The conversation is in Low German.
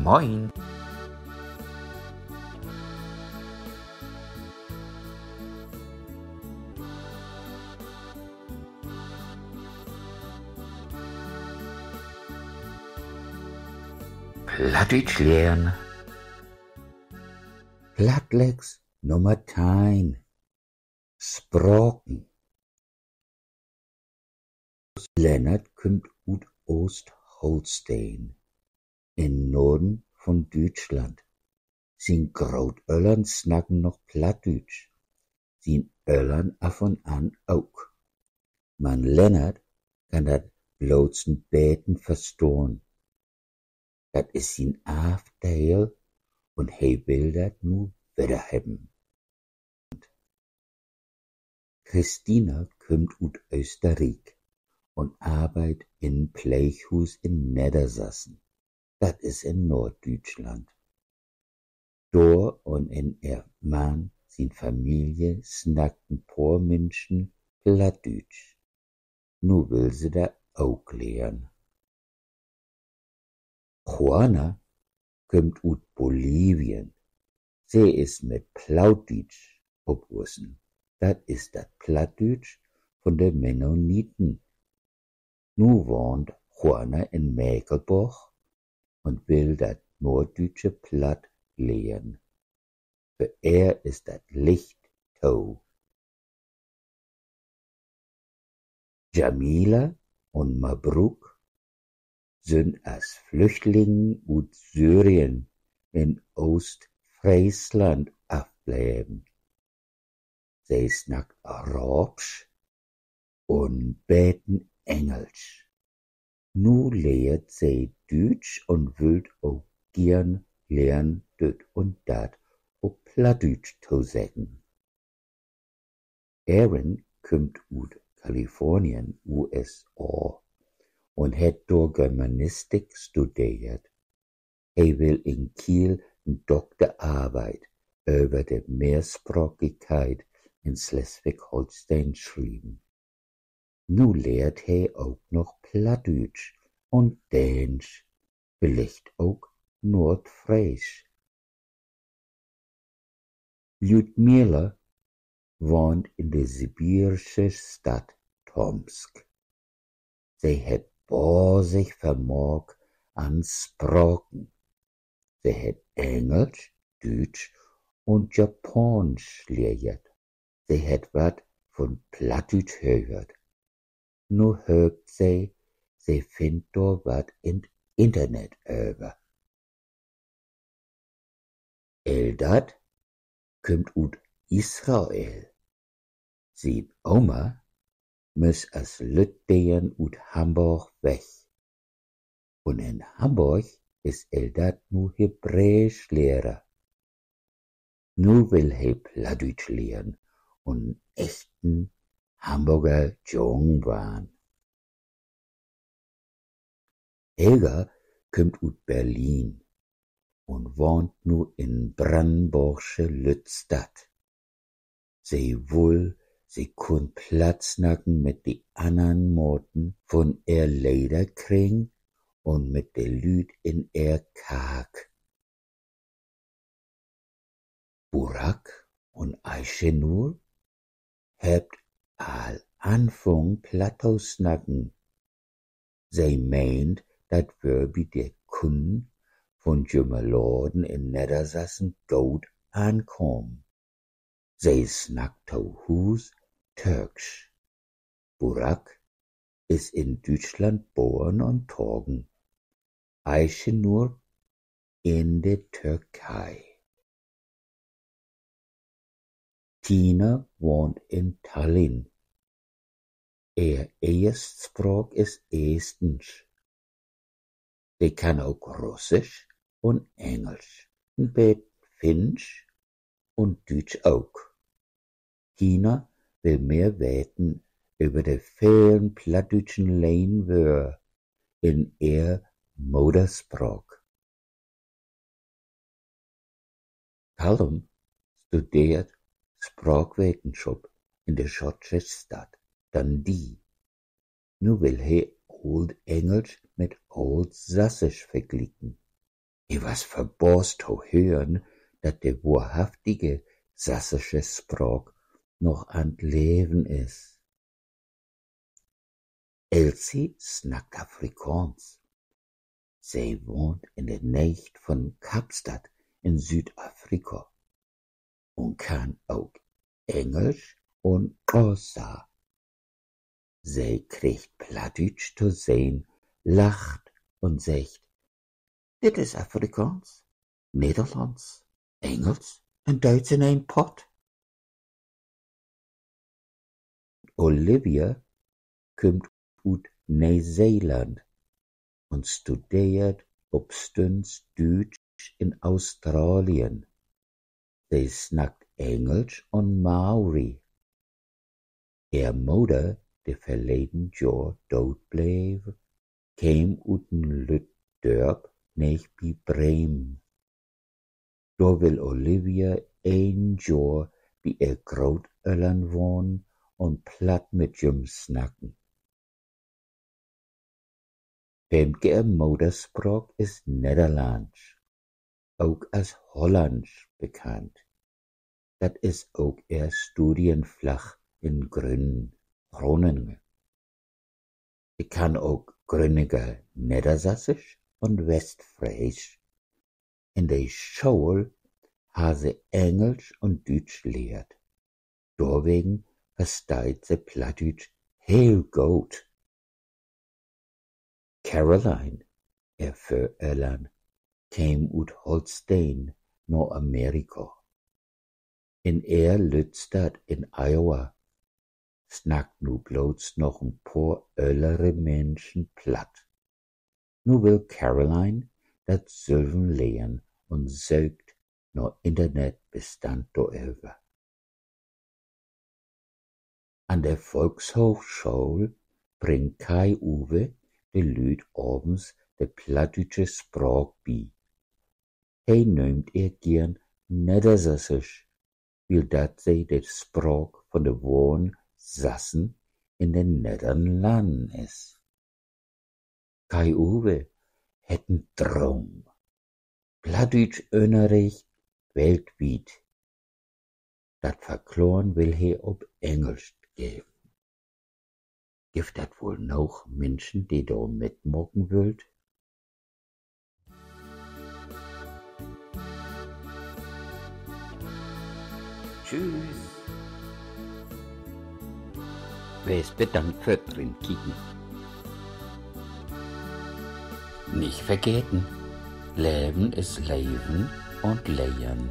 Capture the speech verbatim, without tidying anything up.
Moin. Plattdüütsch lehren. Plattlex Nummer teihn. Spraken. Lennart kümmt ut Oostholsteen, in Noorden von Düütschland. Sien Grootöllern snacken noch Plattdüütsch, sien Öllern af un an ok. Man Lennart kann dat blots en beten verstahn. Dat is sien Arvdeel un he will dat nu wedder hebben. Christina kümmt ut Österriek un arbeidt in en Pleeghuus in Neddersassen. Dat is in Noorddüütschland. Dor un in ehr Mann sien Familie snackt en poor Minschen Plattdüütsch. Nu will se dat ok lehren. Juana kümmt ut Bolivien. Se is mit Plautdietsch opwussen. Dat is dat Plattdüütsch von de Mennoniten. Nu wahnt Juana in Mekelborg un will dat norddüütsche Platt lehren. För ehr is dat licht to. Jamila un Mabruk sünd as Flüchtlingen ut Syrien in Oostfreesland afbleven. Se snackt Araabsch un beten Engelsch. Nu lehrt se Düütsch un wüllt ok geern lehren, düt un dat op Plattdüütsch to seggen. Aaron kümmt ut Kalifornien, U S A, un hett dor Germanistik studeert. He will in Kiel en Dokterarbeit över de Mehrsprakigkeit in Sleswig-Holsteen schrieven. Nu lehrt he ok noch Plattdüütsch un Däänsch, villicht ok Noordfreesch. Ljudmila wahnt in de sibirsche Stadt Tomsk. Se hett basig Vermaak an Spraken. Se hett Engelsch, Düütsch un Japaansch lehrt. Se hett wat vun Plattdüütsch höört. Nu hööpt se, se finnt dor wat in't Internet över. Eldad kümmt ut Israel. Sien Oma müss as lütt Deern ut Hamborg weg. Un in Hamborg is Eldad nu Hebräischlehrer. Nu will he Plattdüütsch lehren un en echten Hamborger Jung warrn. Helga kümmt ut Berlin un wahnt nu in brannenborgsche Lüttstadt. Se wull, se kunn Platt snacken mit de annern Maten vun ehr Lederkring un mit de Lüüd in ehr Kark. Burak un Ayşenur hebbt al anfungen, Platt to snacken. Se meent, dat wöör bi de Kunnen vun jümehr Laden in Neddersassen goot ankamen. Se snackt to Huus Törksch. Burak is in Düütschland boren un tagen, Ayşenur in de Törkei. Tina wahnt in Tallinn. Ehr Eerstspraak is Eestnisch. Se kann ok Russisch un Engelsch, en beten Finnsch un Düütsch ok. Tina will mehr weten över de velen plattdüütschen Leenwöör in ehr Moderspraak. Callum studeert Spraakwetenschop in de schottsche Stadt Dundee. Nu will he Ooldengelsch mit Ooltsassisch verglieken. He was verbaast to hören, dat de wohrhaftige sassische Spraak noch an't Leven is. Elsie snackt Afrikaans. Se wahnt in de Neegd von Kapstadt in Süüdafrika un kann ok Engelsch un Xhosa. Se kriggt Plattdüütsch to sehn, lacht un seggt: Dit is Afrikaans, Nederlands, Engels un Duits in een Pott. Olivia kümmt ut Neeseeland un studeert opstunns Düütsch in Australien. Se snackt Engelsch un Maori. Ehr Moder, de verleden Johr doot bleev, keem ut en lütt Dörp neeg bi Bremen. Dor will Olivia een Johr bi ehr Grootöllern wahnen un Platt mit jüm snacken. Femke ehr Moderspraak is Nedderlandsch, ok as Hollandsch bekannt. Dat is ok ehr Studienfach in Grünnen, Groningen. Se kann ok Grünninger Neddersassisch un Westfreesch. In de School harr se Engelsch un Düütsch lehrt. Dorwegen versteiht se Plattdüütsch heel goot. Caroline ehr Vöröllern kemen ut Holsteen na Amerika. In ehr Lüttstadt in Iowa snackt nu blots noch en poor öllere Minschen Platt. Nu will Caroline dat sülven lehren un söökt na Internetbistand doröver. An de Volkshoochschool bringt Kai-Uwe de Lüüd avends de plattdüütsche Spraak bi. He nöömt ehr geern Neddersassisch, wiel dat se de Spraak von de wohren Sassen in de Nedderlannen is. Kai-Uwe hett en Droom: Plattdüütschünnerricht weltwiet. Dat Verkloren will he op Engelsch geven. Gifft dat woll noog Minschen, de dor mitmaken wüllt? Tschüss. Wees bedankt för't Rinkieken. Nich vergeten: Leven is Leven un Lehren.